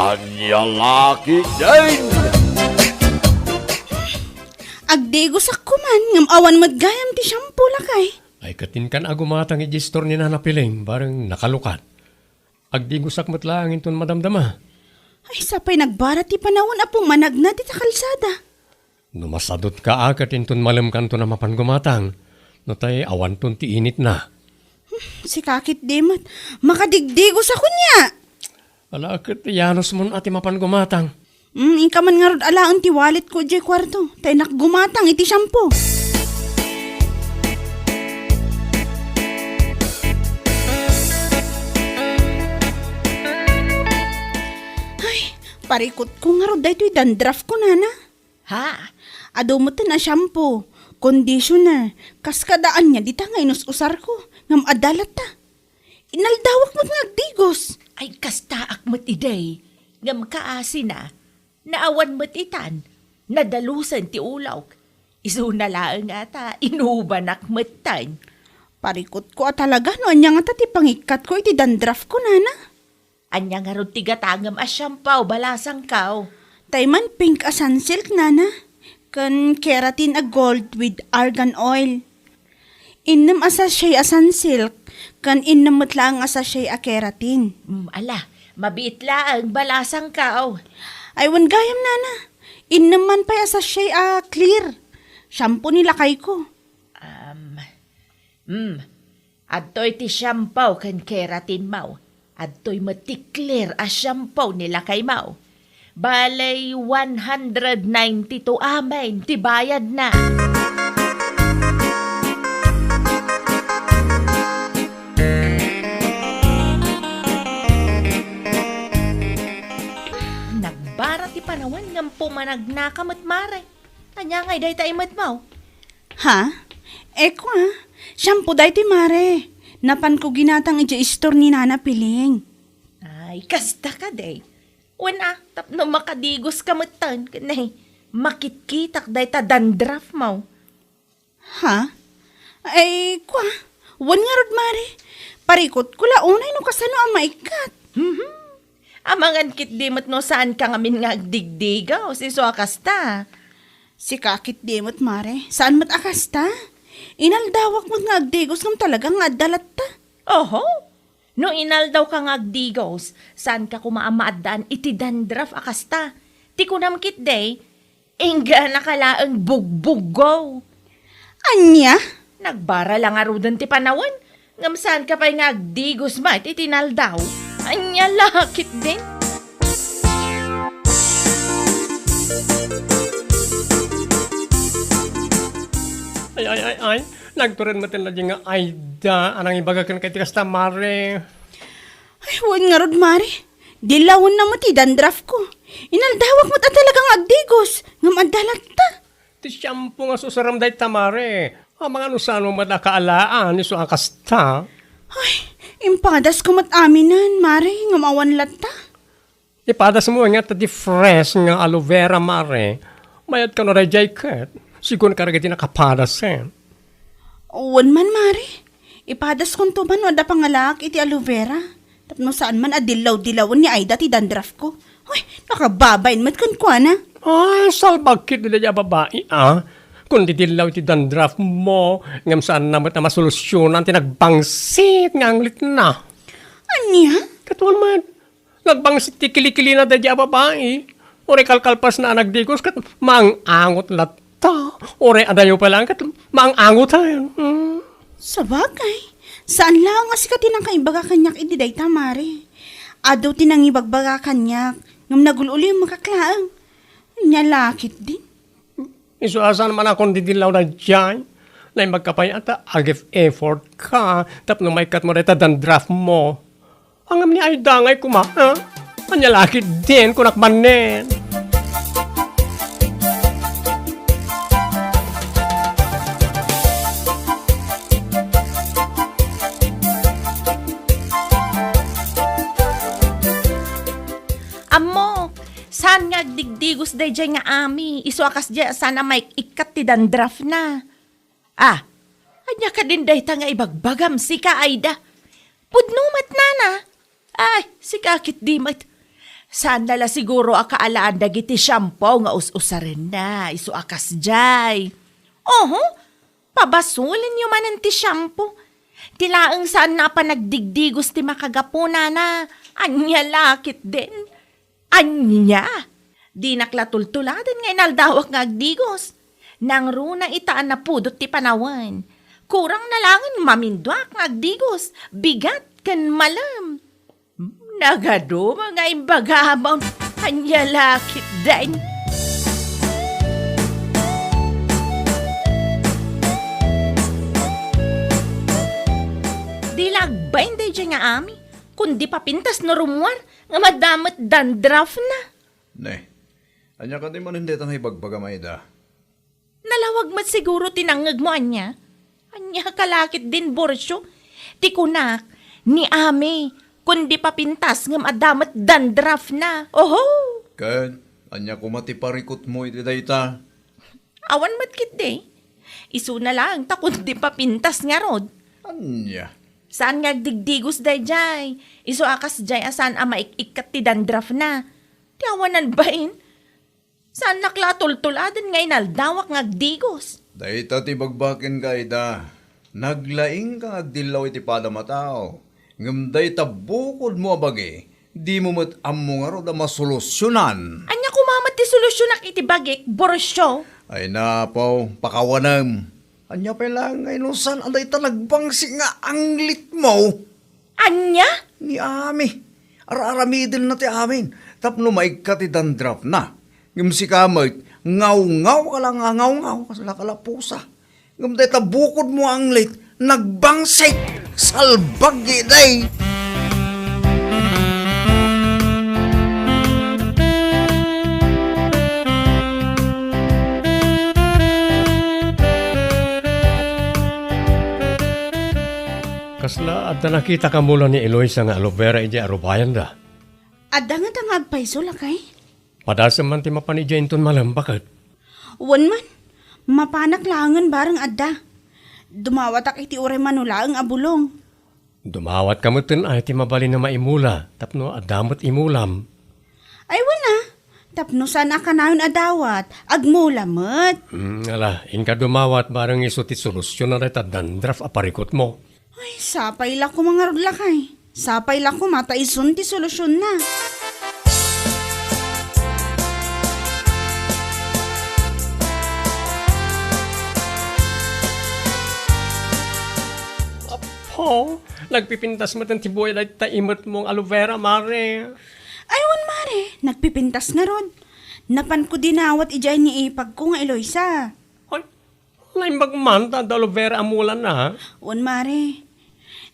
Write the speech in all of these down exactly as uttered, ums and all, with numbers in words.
Ania la ketdin? Agdigosakko man, ngem awan met gayam ti shampoo, lakay. Ay, katinkan a gumatang iti istor ni Nana Piling, bareng nakalukat. Agdigosak met laeng inton madamdama. Ay, sapay nagbara ti panawen a pumanagna dita kalsada. No masadutka a ket inton malemkanton a mapan gumatang, no tay awanton ti initna. Sika ketdi met, makadigdigos a kuniak. Ala, ket yanusmon a ti mapan gumatang. Mm, inka man ngarud alaen ti walletko idiay kuarto, ta innak gumatang iti shampoo. Ay, parikutko ngarud daytoy dandruffko, nana. Ha? Adu metten a shampoo, conditioner, kas kada ania dita nga inus-usarko, ngem adda latta. Inaldawak met nga agdigos. Ay, kastaak met idi, ngem kaasina, naawan met itan, nadalusen ti ulawk. Isuna laeng ngata, inubanak metten. Parikutko a talaga no ania ngata ti pangikkatko iti dandruffko, nana. Ania ngarud ti gatangem a shampoo, balasangko? Tay man pink a Sunsilk, nana, ken keratin a gold with argan oil. Innem a sachet a Sunsilk, ken innem met laeng a sachet a keratin. Mm, ala, mabiit laeng, balasangko. Ay, wen gayam, nana. Innem man pay a sachet a clear. Shampoo ni lakayko. Um, mm, Adtoy ti shampoo ken keratinmo. Adtoy met ti clear a shampoo ni lakaymo. Balay, one hundred ninety-two amin ti bayadna. Nagbara ti panawen ngem pumanagnaka met, mare. Ania ngay dayta imetmo? Ha? Ekua, shampoo daytoy, mare. Napanko ginatang idiay istor ni Nana Piling. Ay, kasta kadi. Wen a, tapno makadigoska metten, ken, eh, makitkitak dayta dandruffmo. Ha? Ay, kua, wen ngarud, mare. Parikutko la unay no kasano a maikkat. Mhm. Amangan ketdi met no saanka ngamin nga agdigdigos, isu a kasta. Sika ketdi met, mare. Saan met a kasta? Inaldawak met nga agdigos ngem talaga nga adda latta. Oho. No inaldawka nga agdigos, saanka koma a maaddaan iti dandruff a kasta. Ti kunam ketdi, ingganaka laeng bugbuggo. Ania? Nagbara la ngaruden ti panawen, ngem saanka pay nga agdigos met iti inaldaw. Ania la ketdin? Ay, ay, ay, ay. Nagtured met laeng nga Aida a nangibaga kenka iti kasta, mare. Ay, wen ngarud, mare. Dillawenna met ti dandruffko. Inaldawak met a talaga nga agdigos, ngem adda latta. Ti shampoo nga susuram dayta, mare. Amangan no saan met a kaalaan, isu a kasta. Ay, impadasko met aminen, mare, ngem awan latta. Ipadasmo nga ta ti fresh nga aloe vera, mare. Mayat kano daydiay ket. Sigun ka dagiti nakapadas, eh. Wen man, mare. Ipadaskonto man no adda pangalaak iti aloe vera. Tapno saan man a dillaw-dillawen ni Aida ti dandruffko. Hoy, nakababain met kenkuana. Ay, salbag ketdi daydiay a babai, ah. Kun didillaw iti dandruffmo, ngem saanna met a masolusyonan ti nagbangsit nga anglitna. Ania? Ket wen man, nagbangsit ti kilikilina daydiay a babai. Uray kalkalpasna a nagdigos ket maang-angot latta. Uray adayo pay laeng ket maang-angoten. Hmm. Sabagay, saan laeng a sika ti nakaibaga kaniak idi dayta, mare. Adu ti nangibagbaga kaniak, ngem nagul-ulimek laeng. Ania la ketdin? Isu a saan man a kon didillaw daydiay. Naimbagka pay a ta ag-effort ka tapno maikkatmo dayta dandruffmo. Ngem ni Aida ngay koma, ha? Ania la ketdin kunak manen. Ammo, saan nga agdigdigos daydiay nga ami, isu a kasdiay a saan a maik-ikkat ti dandruffna. Ah, ania kadin dayta nga ibagbagam, sika, Aida? Pudno met, nana. Ay, sika ketdi met. Saanna la siguro a kaalaan dagiti shampoo nga us-usarenna, isu a kasdiay. Oho, pabasolenyo manen ti shampoo. Ti laeng saanna a panagdigdigos ti makagapunana. Ania la ketdin? Ania? Dinak la tultuladen nga inaldawak nga agdigos. Nangruna ita a napudot ti panawen. Kurang na laengen maminduak nga agdigos, bigat ken malem. Nagaduma nga imbagam. Ania la ketdin? Di la agbain daydiay nga ami, kundi papintas no rummuar nga madama met dandruff na. Ne, ania kadi manen dayta nga ibagbagam, Aida? Nalawag met siguro ti nangngegmo, ania? Ania ka la ketdin, Borcio? Ti kunak, ni ami, kundi papintas ngem adda met dandruff na. Oho! Ken, ania koma ti parikutmo iti dayta? Awan met ketdi. Isuna laeng ta kundi papintas ngarud. Ania? Saan nga agdigdigos daydiay. Isu a kasdiay a saan a maik-ikkat ti dandruff na. Ti awanan bain. Saannak la a tultuladen nga inaldawak nga agdigos. Dayta ti bagbakin ka, Aida. Naglaingka nga agdillaw iti padam a tao. Ngem dayta bukodmo a bagi, dimo met ammo ngarud a masolusionan. Ania koma met ti solusionak iti bagik, Borcio? Ay napaw, pakawanem. Ania pay laeng nga inusan a dayta nagbangsit nga anglitmo? Ania? Ni ami, ar-aramidenna ti amin tapno maikkat ti dandruff na. Ngem sika met, ngawngaw ka la nga ngawngaw, kasla ka la pusa. Ngem dayta bukodmo a anglit, nagbangsit! Salbag idi! Kasla adda nakitak a mula ni Eloisa nga aloe vera idiay arubayanda? Adda ngata nga agpayso, lakay. Padasem man ti mapan idiay inton malem, baket? Wen man, mapanak laengen bareng adda. Dumawatak iti uray mano laeng a bulong. Dumawatka metten ay ti mabalin a maimula tapno adda met imulam. Ay, wen a, tapno saan a kanayon a dawat, agmula met. Hmm, ala, inka dumawat bareng isu ti solusion na dayta dandruff a parikutmo. Ay, sapay la koma ngarud, lakay. Sapay la koma ta isun ti solusionna. Apo, nagpipintas metten ti buya dayta imetmo nga aloe vera, mare. Ay, wen, mare, nagpipintas ngarud. Napanko dinawat idiay ni ipagko nga Eloisa. Ay, naimbag man ta adda aloe vera a mulana, ha? Wen, mare.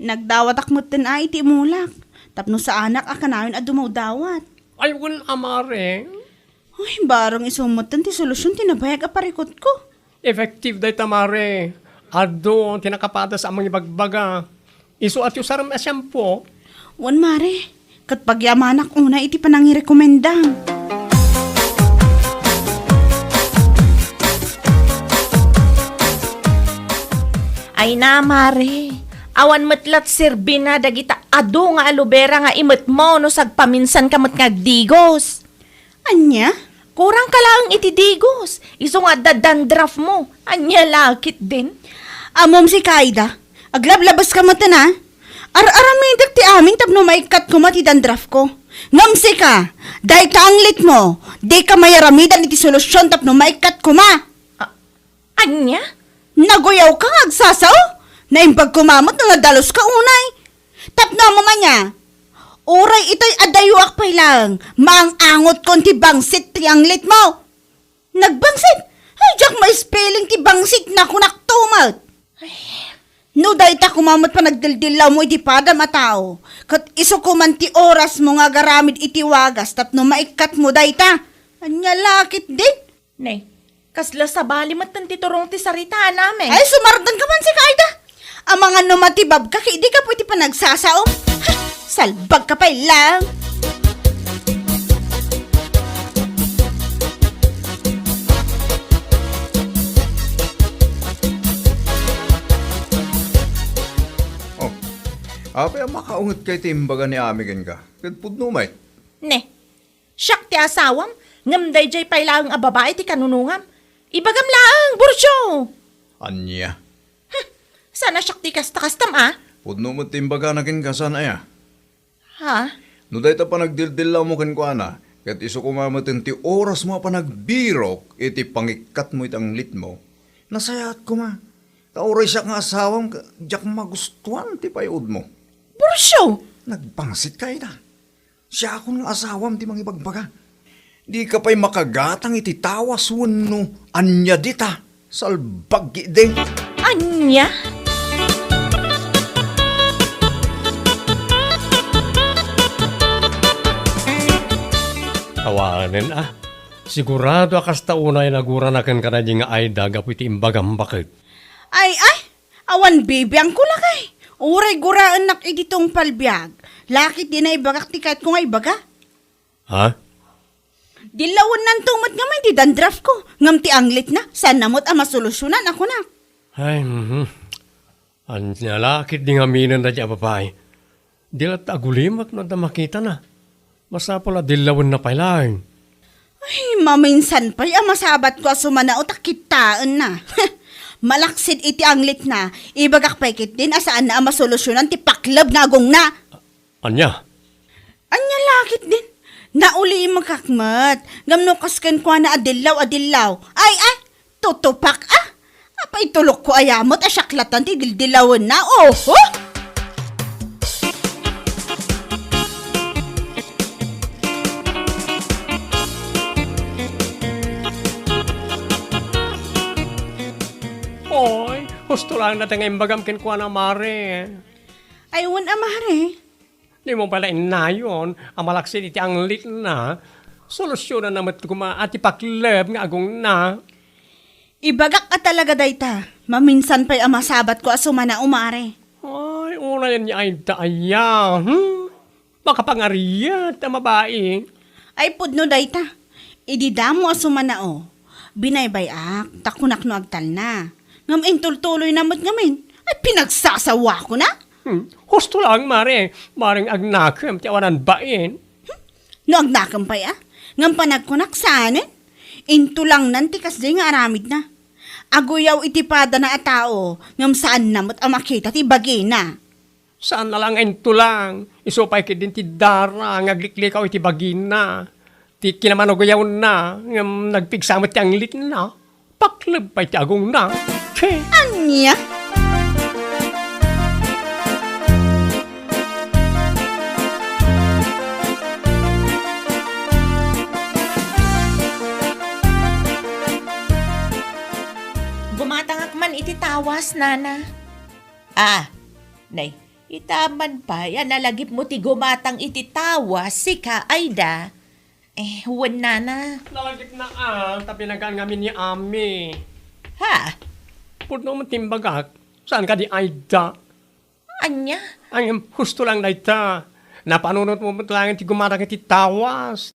Nagdawatak metten a iti imulak, tapno saanak a kanayon a dumawdawat. Ay, wen a, mare. Ay, bareng isu metten ti solusion ti nabayag a parikutko. Effective dayta, mare. Adu ti nakapadas a mangibagbaga. Isu a ti usarem a shampoo? Wen, mare. Ket pagyamanak unay iti panangirekomendam. Ay na, mare. Awan met lat serbina dagita adu nga aloe vera nga imetmo no sagpaminsanka met nga agdigos. Ania? Kurang ka laeng iti digos, isu nga adda dandruff mo. Ania la ketdin? Ammom sika, Aida, aglablabeska metten a. Ar-aramidek ti amin tapno maikkat koma ti dandruff ko. Ngem sika, dayta anglit mo, dika mayaramidan iti solusion tapno maikkat koma. A-, ania? Naguyawka nga agsasao? Naimbag koma met no nadaluska unay. Tapno ammom ania, uray itay a dayoak pay laeng, maang-angotkon ti bangsit ti anglitmo. Nagbangsit? Ay, diak ma-spelling ti bangsit, nakunak to met. Ay. No dayta koma met panagdildillawmo iti padam a tao, ket isu koman ti orasmo nga agaramid iti wagas tapno maikkatmo dayta. Ania la ketdin? Ne, kasla sabali metten ti turong ti saritaanami. Ay, sumardenka man sika, Aida. Amangan no matibabka ket di gapu iti panagsasaom. Ha! Salbagka pay laeng. Oh, apay a makaungetka iti imbaga ni Ami kenka? Ket pudno met. Ne, Siak ti asawam, ngem daydiay pay laeng a babai ti kanunongam. Ibagam laeng, Burcio! Ania? Huh, saan a siak ti kasta-kastam, a? Pudno met ti imbagana kenka, saan aya? Ha? No dayta panagdildillawmo kenkuana, ket isu koma met ti orasmo a panagbirok iti pangikkatmo iti anglitmo, nasayaat koma. Ta uray siak nga asawam, diak magustuan ti pay-udmo. Burcio! Nagbangsit ka ita. Siakon nga asawam ti mangibagbaga. Dika pay makagatang iti tawas wenno ania dita. Salbag idi. Ania? Awanen a. Sigurado a kasta unay nagurana kenka daydi nga Aida gapu iti imbagam baket. Ay, ay! Awan bibiangko lakay. Uray guraennak iti tungpal biag. Lakit di naibagak ti kayatko nga ibaga. Ha? Dillawennanto met ngamin ti dandruff ko, ngem ti anglitna, saanna met a masolusyonan a kunak. Ay, mhm. Ania lakit di ngaminen daydi a babai? Di latta agulimek no adda makitana. Masapul a dillawenna pay laeng. Ay, maminsan pay a masabatko a sumanao ta kittaenna. Malaksid iti anglitna, ibagak pay ketdin a saanna a masolusyonan ti pakleb nga agongna. Ania? Ania lakit din? Naulimekak met. Ngem no kas kenkuana a dillaw a dillaw. Ay, ay, tutupak a. Apay tulokko aya met a siak latta ti dildilawenna. Oho! Oy, husto laeng dayta nga imbagam kenkuana, mare. Ay, wen a, mare. Dimo pay la innayon a malaksid iti anglitna. Solusyonanna met koma a ti pakleb nga agongna. Ibagak a talaga dayta. Maminsan pay a masabatko a sumanao, mare. Ay, unayen ni Aida aya, hmm? Makapangariat a mabai. Ay, pudno dayta. Idi damo a sumanao, binaybay-ak, ta kunak no agtalna. Ngem intultuloyna met ngamin. Ay, pinagsasawakona? Hmm, husto laeng, mare. Bareng agnakem ti awanan bain. Hmm? No agnakem pay a? Ngem panagkunak saanen? Intulangnan ti kasdiay nga aramidna. Aguyaw iti padana a tao, ngem saanna met a makita ti bagina. Saanna la nga intulang, isu pay ketdin ti dara nga agliklikaw iti bagina. Ti kinamanaguyawna, ngem nagpigsa met ti anglitna. Pakleb pay ti agongna. Che! Ania? Gumatangak man iti tawas, nana. Ah, nay, ita man pay a nalagipmo ti gumatang iti tawas, sika, Aida. Eh, wen, nana. Nalagipna a, ta pinagaan ngamin ni Ami. Ha? Pudno met ti imbagak. Saan kadi, Aida? Ania? Ay, husto lang dayta. Napanunotmo met laeng ti gumatang iti tawas.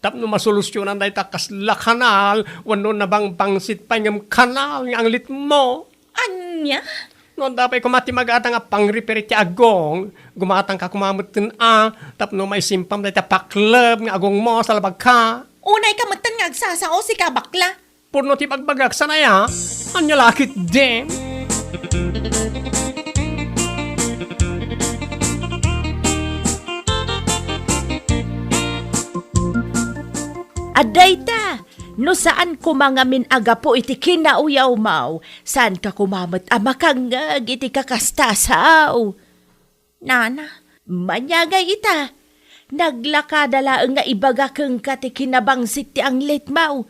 Tapno masolusyonan dayta kasla kanal, wenno nabangbangsit pay ngem kanal nga anglitmo. Ania? No adda pay koma ti magatang a pangrepair iti agong, gumatangka koma metten a, tapno maisimpam dayta pakleb nga agongmo, salbagka. Unayka metten nga agsasao, sika bakla. Pudno ti bagbagak, saan aya? Ania la ketdin? Adda ita, no saan koma ngamin a gapu iti kinauyawmo, saanka koma met a makangngeg iti kakasta a sao. Nana, maniagay ita. Naglakada laeng nga ibaga kenka ti kinabangsit ti anglitmo.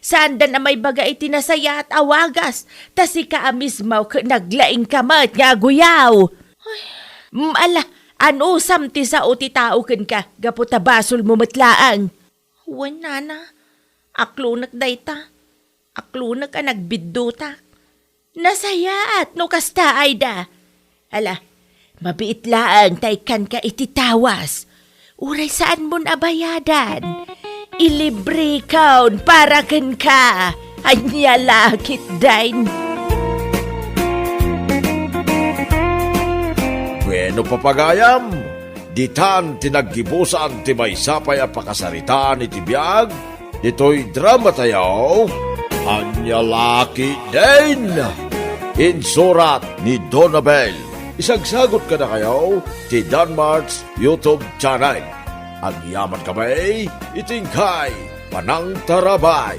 Saandan a maibaga iti nasayaat a wagas, ta sika a mismo ket naglaingka met nga aguyaw. Ay, mm, ala, anusam ti sao ti tao kenka, gapu ta basolmo met laeng. Wen, nana, aklonek dayta. Aklonek a nagbiddutak. Nasayaat no kasta, Aida. Ala, mabiit laeng ta ikkanka iti tawas. Uray saanmon a bayadan. Ilibrekon para kenka. Ania la ketdin? Bueno, papagayam, Ditan ti naggibusan ti maysa pay a pakasaritaan iti biag ditoy dramatayo, Ania La Ketdin. Insurat ni Donabel. Isagsagot kadakayo ti Danmart's YouTube channel. Agyamankami iti inkay panangtarabay.